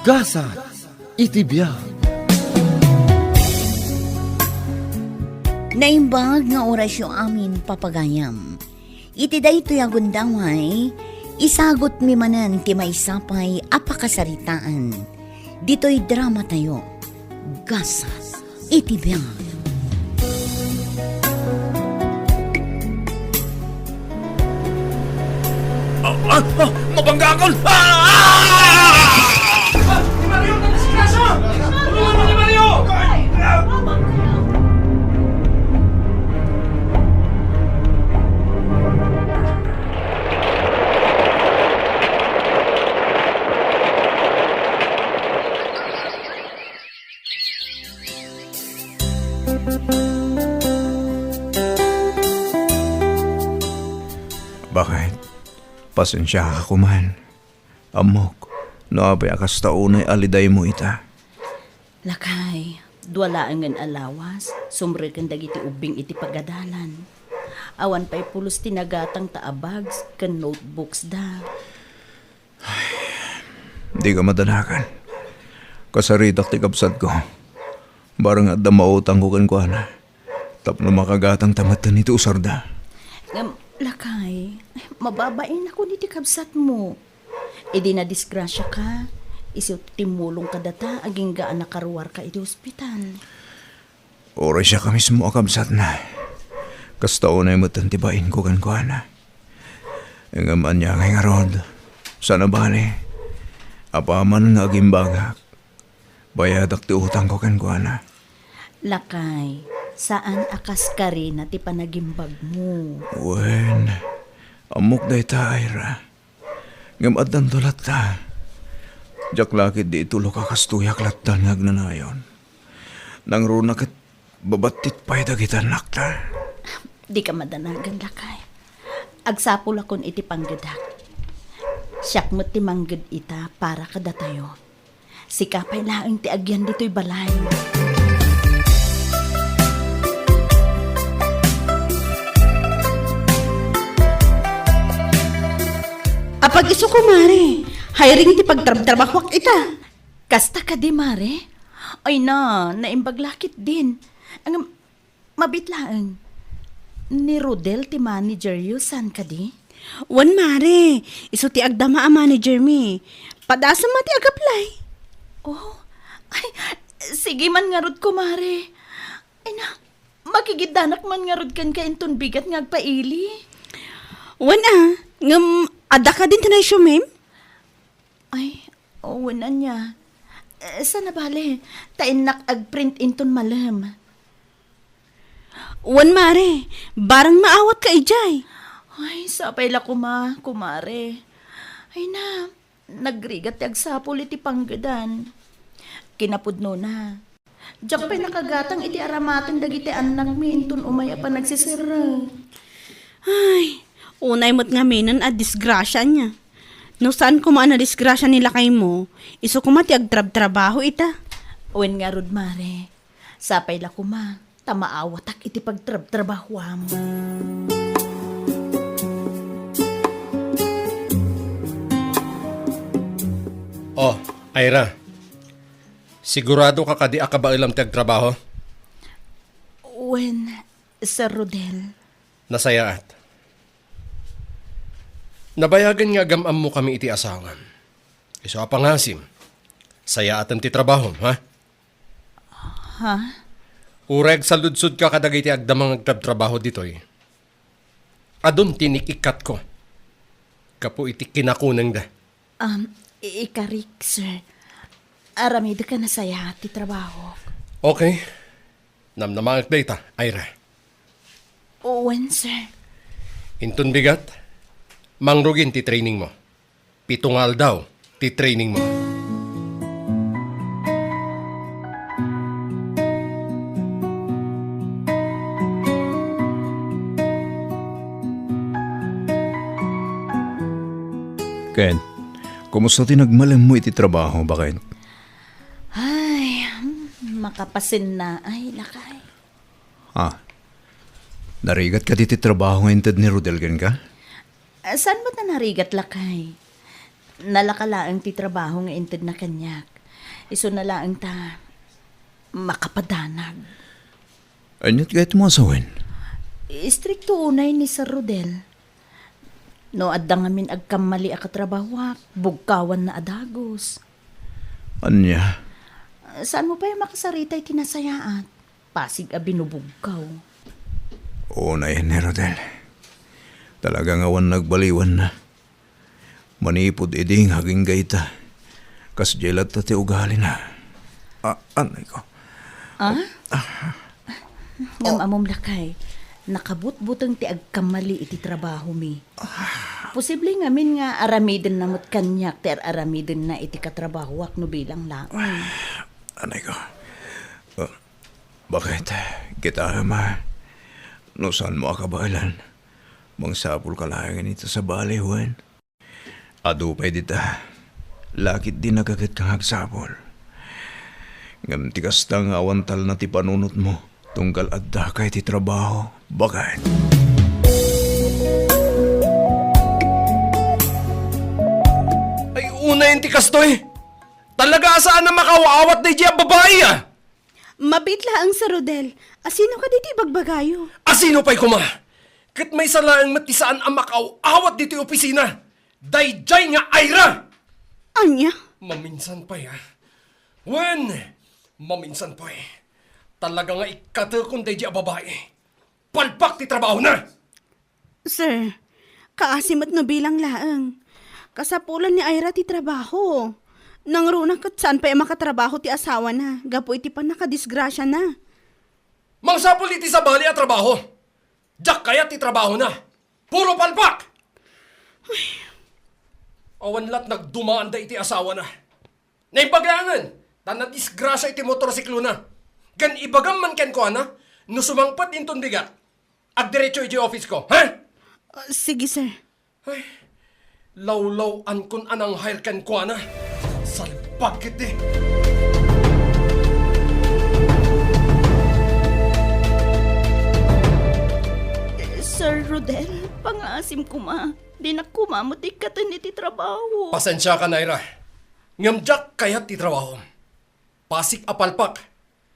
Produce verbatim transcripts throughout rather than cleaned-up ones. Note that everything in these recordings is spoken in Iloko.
Gasat iti biag. Naimbag nga orasyo amin, papagayam. Iti daytoy a gundaway, isagutmi manen ti maysa pay a pakasaritaan. Ditoy dramatayo, Gasat iti biag. Ah, ah, ah, mabangga akon! Ah! Ah, ni Mario, nadisgrasya! Tulungan mo ni Mario! Bakit? Pasensiaka koman. Ammok, no apay a kasta unay a lidaymo ita. Lakay, dua laengen a lawas, sumreken dagiti ubbing iti pagadalan. Awan pay pulos ti nagatangta a bags ken notebooks da. Dika madanagan. Kasaritak ti kabsatko. Barang adda mautangko kenkuana. Tapno makagatangta metten iti usarda. Ngem, lakay, mababainakon iti kabsatmo. Idi nadisgrasiaka, isu ti mulong kadata agingga a nakaruarka iti ospital. Uray siaka mismo a kabsatna. Kasta unay metten ti bainko kenkuana. Ngem ania ngay ngarud? Saan a bale, apaman nga agimbagak, bayadak ti utangko kenkuana. Lakay, saan a kaskarina ti panagimbagmo. Wen, ammok dayta, Ira. Ngem addanto latta. Diak la ketdi itulok a kastoyak lattan nga agnanayon. Nangruna ket babattit pay dagiti annakta. Dika madanagan, lakay. Agsapulakon iti panggedak. Siak met ti mangged ita para kadatayo. Sika pay laeng ti agyan ditoy balay. Apag isu, kumare, hiring ti pagtrabtrabahuak ita. Kasta kadi, mare? Ay na, naimbag la ketdin. Ang Mabit laeng. Ni Rodel ti manager yo, saan kadi? Wen, mare. Isu ti agdama a manager mi. Padasem met ti ag-apply. Oh, ay, sige man ngarud, kumare. Ay na, makigiddanak man ngarud kenka inton bigat nga agpaili. Wen a, ngem adda kadin ti resume-m? Ay, wen ania. Eh, saan a bale, ta innak agprint inton malem. Wen, mare, barang maawatka idiay. Ay, sapay la koma, kumare. Ay na, nagrigat ti agsapul iti panggedan. Kinapudnona, diak pay nakagatang iti aramaten dagiti annakmi inton umay a panagsiserrek. Ay, unay met ngaminen a disgrasia ania. No saan koma a nadisgrasia ni lakaymo, isu koma ti agtrabtrabaho ita. Wen ngarud, mare. Sapay la koma, ta maawatak iti pagtrabtrabahoam. Oh, Ira. Sigurado ka kadi a kabaelam ti agtrabaho? Wen, Sir Rodel. Nasayaat. Nabayagen nga agam-ammokami iti asawam. Isu a pangasim, sayaatem ti trabahom, ha? Ha? Uray agsaludsodka kadagiti agdama nga agtrabtrabaho ditoy. Adun ti inik-ikkatko gapu iti kinakunengda. Um, i-, ikarik, sir. Aramidek a nasayaat ti trabahok. Okay. Namnamaek dayta, Ira. Wen, sir. Inton bigat, mangrugin ti training mo. Pito nga aldaw ti training mo. Ken, kumusta ti nagmalemmo iti trabaho, baket? Ay, hmm, makapasennaay, lakay. Ah, narigat kadi ti trabaho nga inted ni Rodel kenka? Ah, saan met a narigat, lakay? Nalaka laeng ti trabaho nga intedna kaniak. Isuna laeng ta makapadanag. Aniat gayat mo, asawen? Istrikto unay ni Sir Rodel. No adda ngamin agkammali a katrabahoak, bugkawanna a dagus. Ania? Saanmo pay a makasaritay ti nasayaat? Pasig a binubugkaw. Unay ni Rodel. Talaga nga awan nagbaliwanna. Manipud idi nga agingga ita, kasdiay latta ti ugalina. Ah, anay ko. Ah? Ngem ammom lakay, nakabutbuteng ti agkammali iti trabahomi. Posible ngamin nga aramidenna met kaniak ti ar-aramidenna iti katrabahoak no bilang laeng. Anay ko. Ah, bakit? Kitaem a, no saanmo a kabaelan, mangsapulka laengen ita sabali, wen? Adu pay dita, lakit di nagaget nga agsapul. Ngem ti kasta nga awan talna ti panunotmo, tunggal addaka iti trabaho, baket. Ay, unayen ti kastoy! Talaga a saan a makaawat daydiay a babai, ah! Mabiit laeng, Sir Rodel. Asino kadi ti ibagbagayo? Asino pay koma? Ket maysa laeng met ti saan a makaawat ditoy opisina. Daydiay nga Ira! Ania? Maminsan pay, ah. Wen, maminsan pay. Talaga nga ikkatekon daydiay a babai. Palpak ti trabahona! Sir, kaasi met no bilang laeng. Kasapulan ni Ira ti trabaho. Nangruna ket saan pay a makatrabaho ti asawana gapu iti pannakadisgrasiana. Mangsapul iti sabali a trabaho. Diak kayat ti trabahona. Puro palpak! Awan lat nagdumaanda iti asawana. Naimbag laengen, ta nadisgrasia iti motorsiklona. Ngem ibagam man kenkuana, no sumangpet inton bigat, agdiretso idiay office ko, ha? Ah, sige, sir. Ay, lawlaw-ankon a nang-hire kenkuana. Salbag ketdi. Sir Rodel, pangaasim koma. Dinak koma met ikkaten iti trabaho. Pasensiakan, Ira. Ngem diak kayat ti trabahom. Pasig a palpak.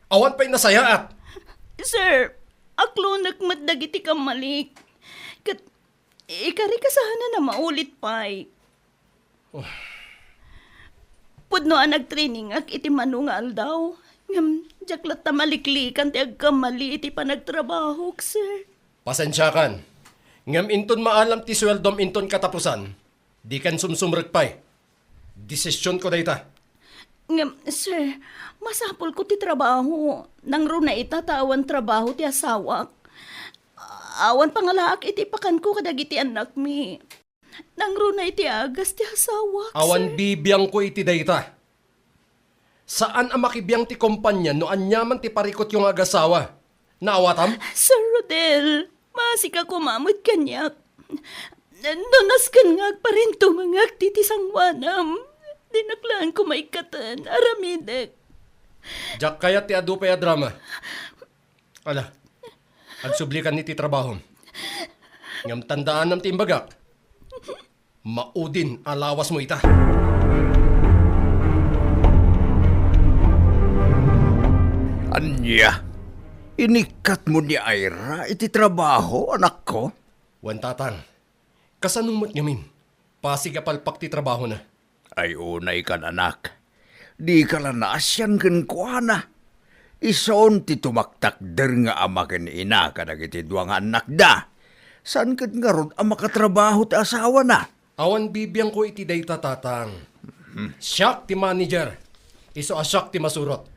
Awan pay nasayaat. Sir, aklonek met dagiti kammalik. Ket ikarikasahanan a maulit pay. Oh. Pudno a nagtrainingak iti mano nga aldaw, ngem diak latta maliklikan ti agkammali iti panagtrabahok, sir. Pasensiakan. Ngem inton maalam ti sueldom inton katapusan, dikan sumsumrek pay. Desisionko dayta. Ngem, sir, masapulko ti trabaho. Nangruna ita ta awan trabaho ti asawak. Awan pangalaak iti pakanko kadagiti annakmi. Nangruna iti agas ti asawak, sir. Awan bibiangko iti dayta. Saan a makibiang ti kompania no aniaman ti parikutyo nga agasawa. Naawatam? Sir Rodel, maasika koma met kaniak. No nasken nga agparintumengak ti, ti sangoanam, dinak laeng koma ikkaten, aramidek. Diak kayat ti adu pay a drama. Ala, agsublikan iti trabahom. Ngem tandaanam ti imbagak. Maudin a lawasmo ita. Ania? Inikkatmo ni Ira iti trabaho, anakko? Wen, tatang. Kasano met ngamin? Pasig a palpak ti trabahona. Ay, unay kan, anak. Dika la naasian kenkuana. Isun ti tumaktakder nga ama ken ina kadagiti dua nga annakda. Saan ket ngarud a makatrabaho ti asawana? Awan bibiangko iti dayta, tatang. Mhm. Siak ti manager. Isu a siak ti masurot.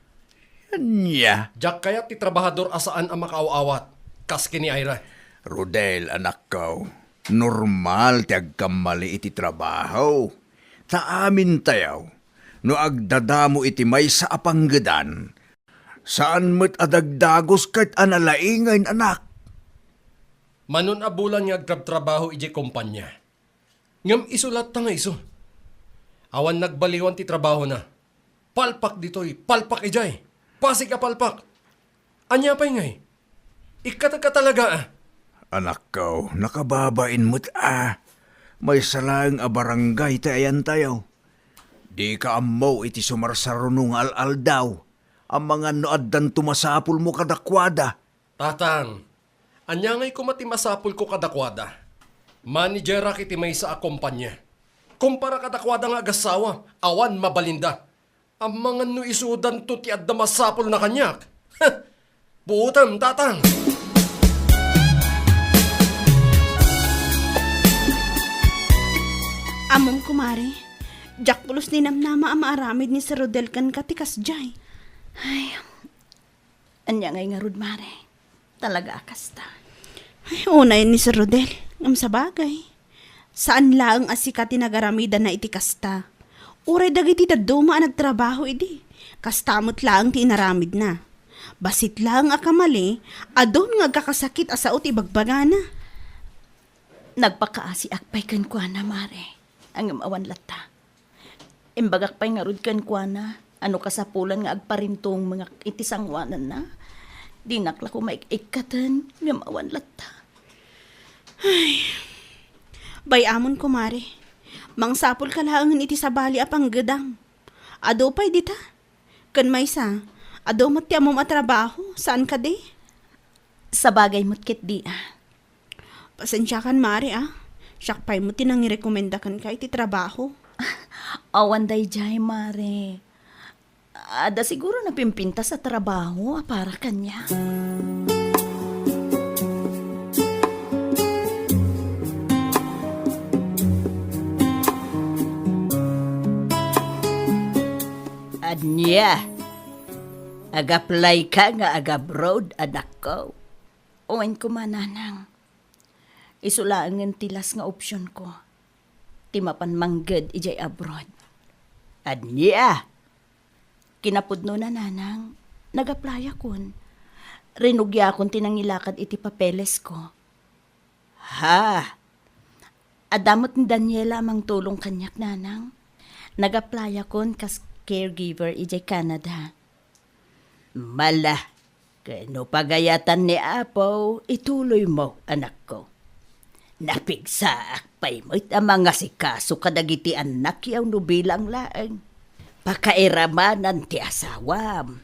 Ania? Diak kayat ti trabahador a saan a makaaw-awat, kas ken ni Ira. Rodel, anakko, normal ti agkammali iti trabaho. Ta amintayo, no agdadamo iti maysa a panggedan, saan met a dagdagus ket a nalaingen, anak. Manon a bulan nga agtrabtrabaho idiay kompania. Ngem isu latta nga isu. Awan nagbaliwan ti trabahona. Palpak ditoy, palpak idiay. Pasig a palpak. Ania pay ngay? Ikkatek a talaga, a. Anakko, nakababain met, a. Maysa laeng a barangay ti ayantayo. Dika ammo iti sumarsaruno nga al-aldaw. Amangan no addanto masapulmo kadakuada. Tatang, ania ngay koma ti masapulko kadakuada? Manigerak iti maysa a kompania. Kumpara kadakuada nga agassawa, awan mabalinda. Amangan no isudanto ti adda masapulna kaniak. Buotem, Tatang! Ammom, kumare, diak pulos ninamnama a maaramid ni Sir Rodel kenka ti kasdiay. Ay, ania ngay ngarud, mare? Talaga a kasta. Ay, unay ni Sir Rodel, ngem sabagay. Saan laeng a sika ti nagaramidanna iti kasta. Uray dagiti dadduma a nagtrabaho idi, kasta met laeng ti inaramidna. Bassit laeng a kamali, adun nga agkakasakit a sao ti ibagbagana. Nagpakaasiak pay kenkuana, mare, ngem awan latta. Imbagak pay ngarud kenkuana a no kasapulan nga agparintungmengak iti sangoananna, dinak la koma ik-ikkaten ngem awan latta. Ay. Bay-amon, kumare. Mangsapulka laengen iti sabali a panggedam. Adu pay dita. Ken maysa, adu met ti ammom a trabaho, saan kadi? Sabagay met ketdi a. Pasensiakan, mare, a. Siak pay met ti nangirekomenda kenka iti trabaho. Awan daydiay, mare. Adda siguro napimpintas a trabaho a para kaniak. Ania? Ag-apply ka nga ag-abroad, anakko? Wen koma, nanang. Isu laengen ti last nga optionko. Ti mapan mangged idiay abroad. Ania? Kinapudnona, nanang, nag-applyakon. Rinugiakon ti nangilakad iti papelesko. Ha? Adda met ni Daniela a mangtulong kaniak, nanang. Nag-applyakon kas caregiver idiay Canada. Mala, ken no pagayatan ni Apo, ituloymo, anakko. Napigsaak pay met a mangasikaso kadagiti annakyo no bilang laeng. Pakairamanan ti asawam.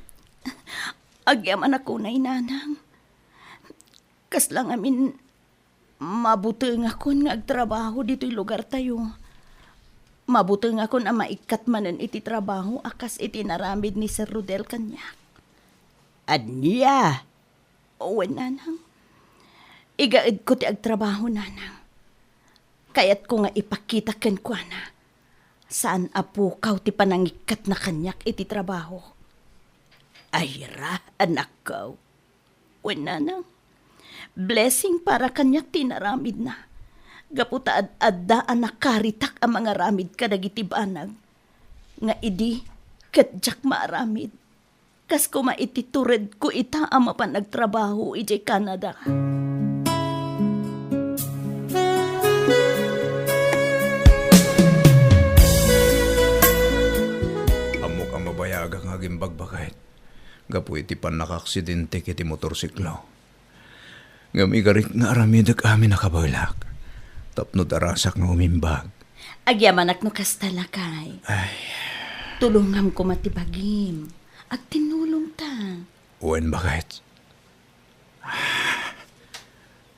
Agyamanak unay, nanang. Kasla ngamin, mabutengakon nga agtrabaho ditoy lugartayo. Mabutengakon a maikkat manen iti trabaho a kas iti inaramid ni Sir Rodel kaniak. Ania? Wen, nanang. Igaedko ti agtrabaho, nanang. Kayatko nga ipakita kenkuana. Saan a pukaw ti panangikkatna kaniak iti trabaho. Ayra, anakko. Wen, nanang, blessing para kaniak ti inaramidna. Gapu ta ad-adda a nakaritak a mangaramid kadagiti banag nga idi ket diak maaramid. Kas koma iti turedko ita a mapan agtrabaho idiay Canada. Ammok a mabayagak nga agimbagbaket gapu iti pannakaaksidente iti motorsiklo. Ngem igarik nga aramidek amin a kabaelak, tapno darasak nga umimbag. Agyamanak no kasta, lakay. Ay. Tulongam koma ti bagim. Agtinnulongta. Wen, baket.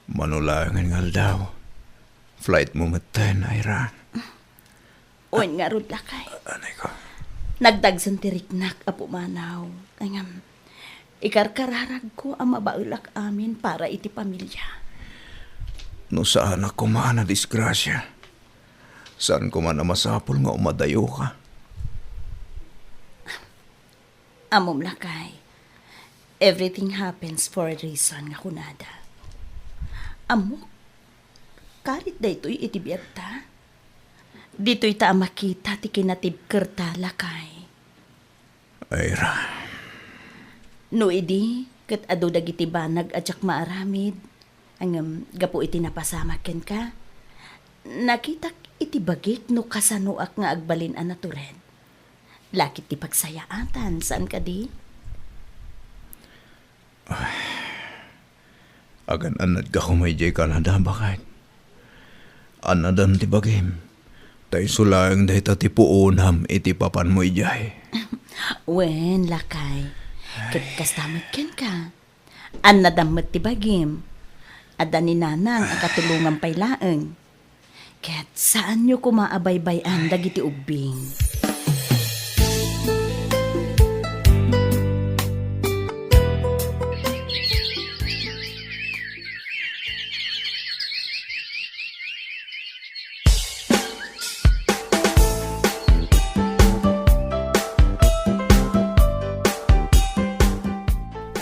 Mano laengen nga aldaw, flight mo metten, Ira. Wen ngarud, lakay. Anay ko. Nagdagsen ti riknak a pumanaw. Ngem, ikarkararagko a mabaelak amin para iti pamilia. No saanak koma a nadisgrasia, saan koma a masapul nga umadayoka. Ammom, lakay, everything happens for a reason nga kunada. Ammok, karit daytoy iti biagta. Ditoyta a makita ti kinatibkerta, lakay. Ira. No idi, ket adu dagiti banag a diak maaramid, ngem gapu iti napasamak kenka, nakitak iti bagik no kasanoak nga agbalin a natured. Lakit ti pagsayaatan, saan kadi? Agan-annadka koma idiay Canada, baket. Annadan ti bagim. Ta isu laeng dayta ti puonam iti papanmo idiay. Wen, lakay. Ket kasta met kenka. Annadam met ti bagim. Adda ni Nanang a katulongam pay laeng. Ket saanyo koma a baybay-an dagiti ubbing.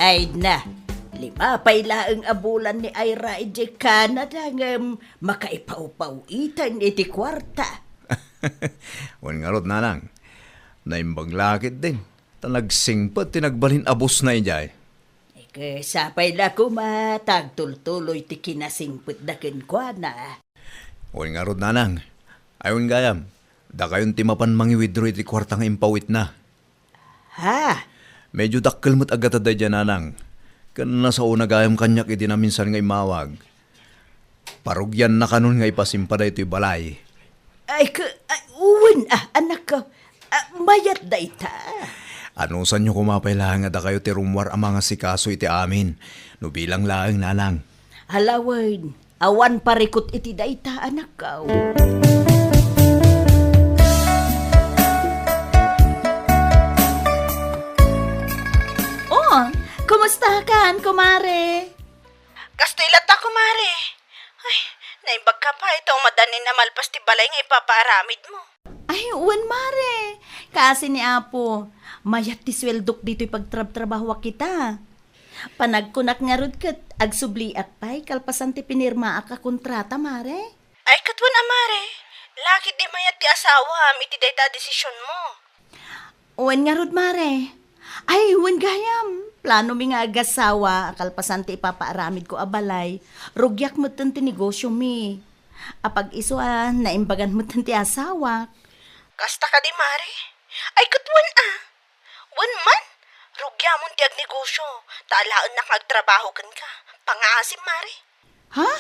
Ay na, lima pay laeng a bulan ni Ira idiay Canada ngem makaipawpaw-iten iti kuarta. Wen ngarud, Nanang, naimbag la ketdin, ta nagsingpet ti nagbalin a bossna idiay. Ket sapay la koma ta agtultuloy ti kinasingpetda kenkuana. Wen ngarud, Nanang, ay wen gayam, dakayon ti mapan mangi-withdraw iti kuarta nga impawitna. Ha? Medyo dakkel met a gatad daydiay, Nanang. Ken nasaona gayam kaniak idi naminsan nga immawag. Parugianna kanon nga ipasimpa daytoy balay. Ay, ka, ay, wen, ah, anakko. Ah, mayat dayta. Anusanyo koma pay laeng a dakayo ti rummuar a mangasikaso iti amin, no bilang laeng, Nanang. Ala wen, awan parikut iti dayta, anakko. Oh, kumustakan, kumare? Kastoy latta, kumare. Ay, naimbagka pay ta umadda ni namalpas ti balay nga ipapaaramidmo. Ay, wen, mare. Kaasi ni Apo, mayat ti sueldok ditoy pagtrabtrabahoak ita. Panagkunak ngarud ket agsubliak pay kalpasan ti pinirmaak a kontrata, mare. Ay, ket wen a, mare. Lakit di mayat ti asawam iti dayta a desisionmo. Wen ngarud, mare. Ay, wen gayam. Planomi nga agasawa a kalpasan ti ipapaaramidko a balay, rugiak metten ti negosiomi. Apag-isu a naimbagan metten ti asawak. Kasta kadi, mare? Ay, ket wen a. Wen man, rugiamon ti agnegosio, ta alaennak nga agtrabaho kenka. Pangaasim, mare. Ha?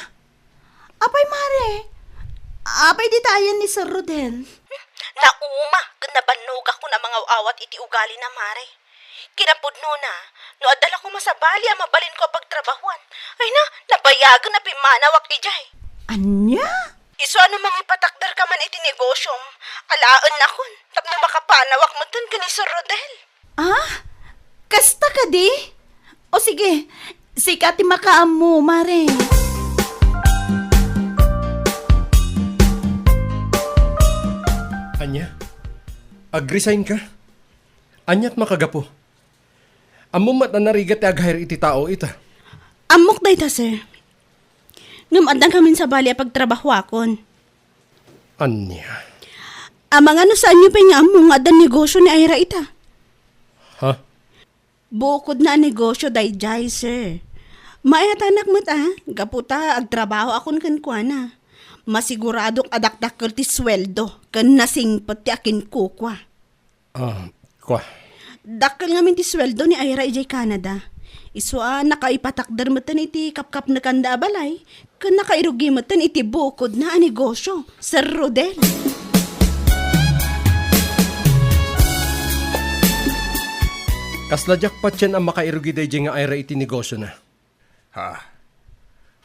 Apay, mare? Apay dita ayan ni Sir Rodel? Nauma ken nabannogak kuna mangaw-awat iti ugalina, mare. Kinapudnona, no adda la koma sabali a mabalinko a pagtrabahuan, ay na, nabayagen a pimmanawak idiay. Ania? Isu a no mangipatakderka man iti negosiom, alaennakon tapno makapanawak metten ken ni Sir Rodel. Ah? Kasta kadi? O sige, sika ti makaammo, mare. Ania? Ag-resign ka? Aniat makagapu? Ammom met a narigat ti ag-hire iti tao ita? Ammok dayta, sir. Ngem adda ngamin sabali a pagtrabahoakon. Ania? Amangan no saanyo pay nga ammo nga adda negosio ni Ira ita? Ha? Bukodna a negosio daydiay, sir. Maayatanak met a, gapu ta agtrabahoakon kenkuana. Masiguradok a dakdakkel ti sueldo ken nasingpet ti akinkukua. Ah, kua. Dakkel ngamin ti sueldo ni Ira idiay Canada. Isu a nakaipatakder metten iti kapkapnekanda a balay, ken nakairugi metten iti bukodna a negosio, Sir Rodel. Kasla diak patien a makairugi daydiay nga Ira iti negosiona. Ha?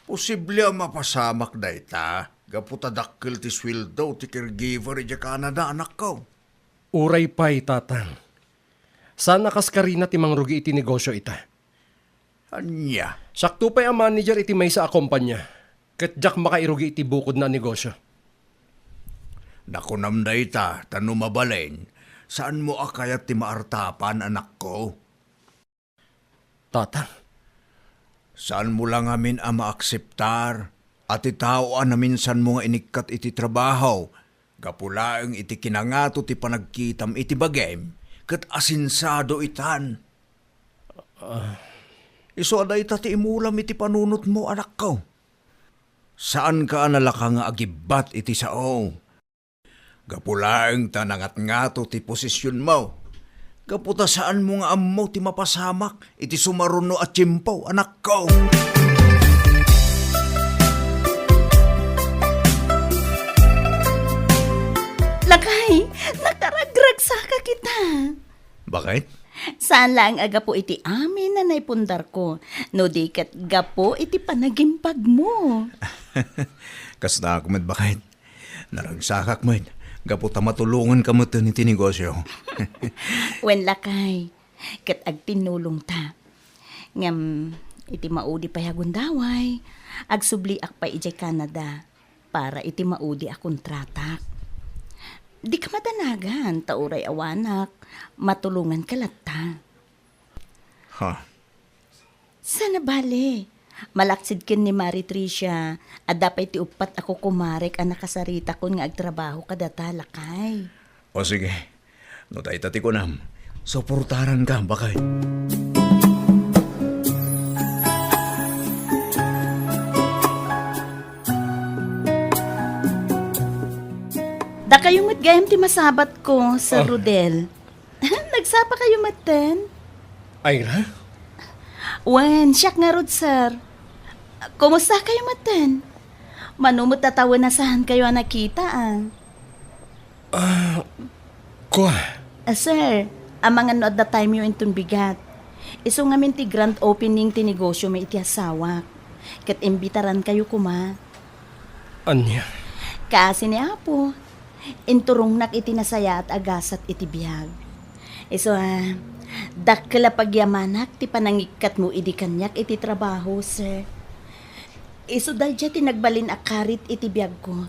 Posible a mapasamak dayta, gapu ta dakkel ti sueldo ti caregiver idiay Canada, anakko. Uray pay, Tatang. Saan a kas karina ti mangrugi iti negosio ita. Ania? Siakto pay a manager iti maysa a kompania, ket diak makairugi iti bukodna a negosio. Nakunam dayta, ta no mabalin, saanmo a kayat ti maartapan, anakko? Tatang. Saanmo la ngamin a maakseptar a ti tao a naminsanmo nga inikkat iti trabaho gapu laeng iti kinangato ti panagkitam iti bagim ket asinsado itan. Ah. Isu a dayta ti imulam iti panunotmo, anakko. Saanka a nalaka nga agibbat iti sao. Gapu laeng ta nangatngato ti posisionmo. Gapu ta saanmo nga ammo ti mapasamak iti sumaruno a tiempo, anakko. kita. Bakit? Saan laeng a gapu iti amin a naipundarko, no di ket gapu iti panagimbagmo. Kasta ak met, bakit? Naragsakak met, gapu ta matulonganka met iti negosio. Wen, lakay, ket agtinnulongta. Ngem, iti maudi pay a gundaway, agsubliak pay idiay Canada para iti maudi a kontratak. Dika madanagan ta uray awanak, matulonganka latta. Ha? Saan a bale, malaksid ken ni Mari Tricia, adda pay ti uppat a kukumarek a nakasaritakon nga agtrabaho kadata, lakay. O sige, no dayta ti kunam, suportaranka, bakay. Dakayo met gayam ti masabatko, Sir Ah. Rodel. Nagsapa kayo metten? Ira? Wen, siak ngarud, sir. Kumusta kayo metten? Mano met a tawen a saan kayo a nakita, ah? Ah, kua. Ah, sir, amangan no adda time yo inton bigat. Isu ngamin ti grand opening ti negosyo mi iti asawak. Ket imbitaran kayo koma. Ania? Kaasi ni Apo, inturongnak iti nasayaat a gasat iti biag. Isu a, dakkel a pagyamanak ti panangikkatmo idi kaniak iti trabaho, sir. Isu daydiay ti nagbalin a karit iti biagko.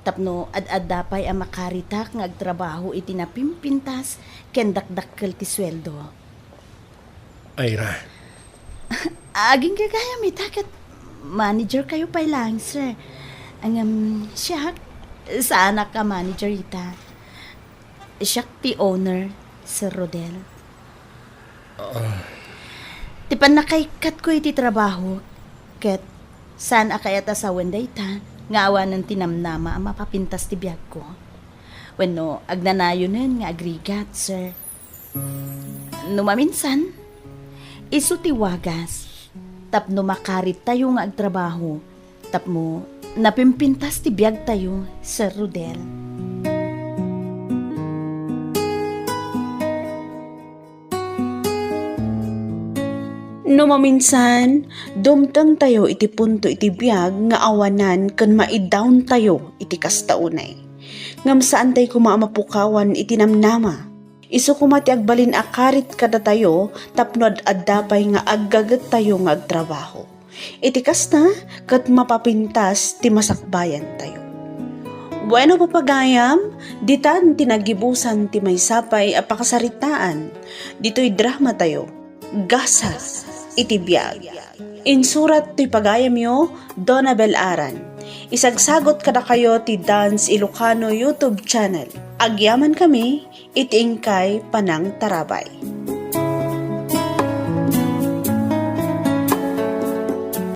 Tapno ad-adda pay a makaritak nga agtrabaho iti napimpintas ken dakdakkel ti sueldo. Ira. Aging gagayam ita ket manager kayo pay laeng, sir. Ngem, siak, saanak a manager ita. Siak ti owner, Sir Rodel. Ah. Ti pannakaikkatko iti trabaho, ket saan a kayat a sawen dayta nga awanen ti namnama a mapapintas ti biagko. Wenno, agnanayonen nga agrigat, sir. No maminsan, isu ti wagas tapno makarittayo nga agtrabaho tapno napimpintas ti biagtayo, Sir Rodel. No maminsan, dumtengtayo iti punto iti biag nga awanan ken maidawntayo iti kasta unay. Ngem saantay koma a mapukawan iti namnama. Isu koma ti agbalin a karit kadatayo tapno ad-adda pay nga aggagettayo nga agtrabaho. Iti kasta, ket mapapintas ti masakbayantayo. Bueno, papagayam, ditan ti naggibusan ti maysa pay a pakasaritaan. Ditoy dramatayo, Gasat iti Biag. Insurat toy pagayamyo, Donabel Aran. Isagsagot kadakayo ti Dance Ilocano YouTube channel. Agyamankami iti inkay panangtarabay.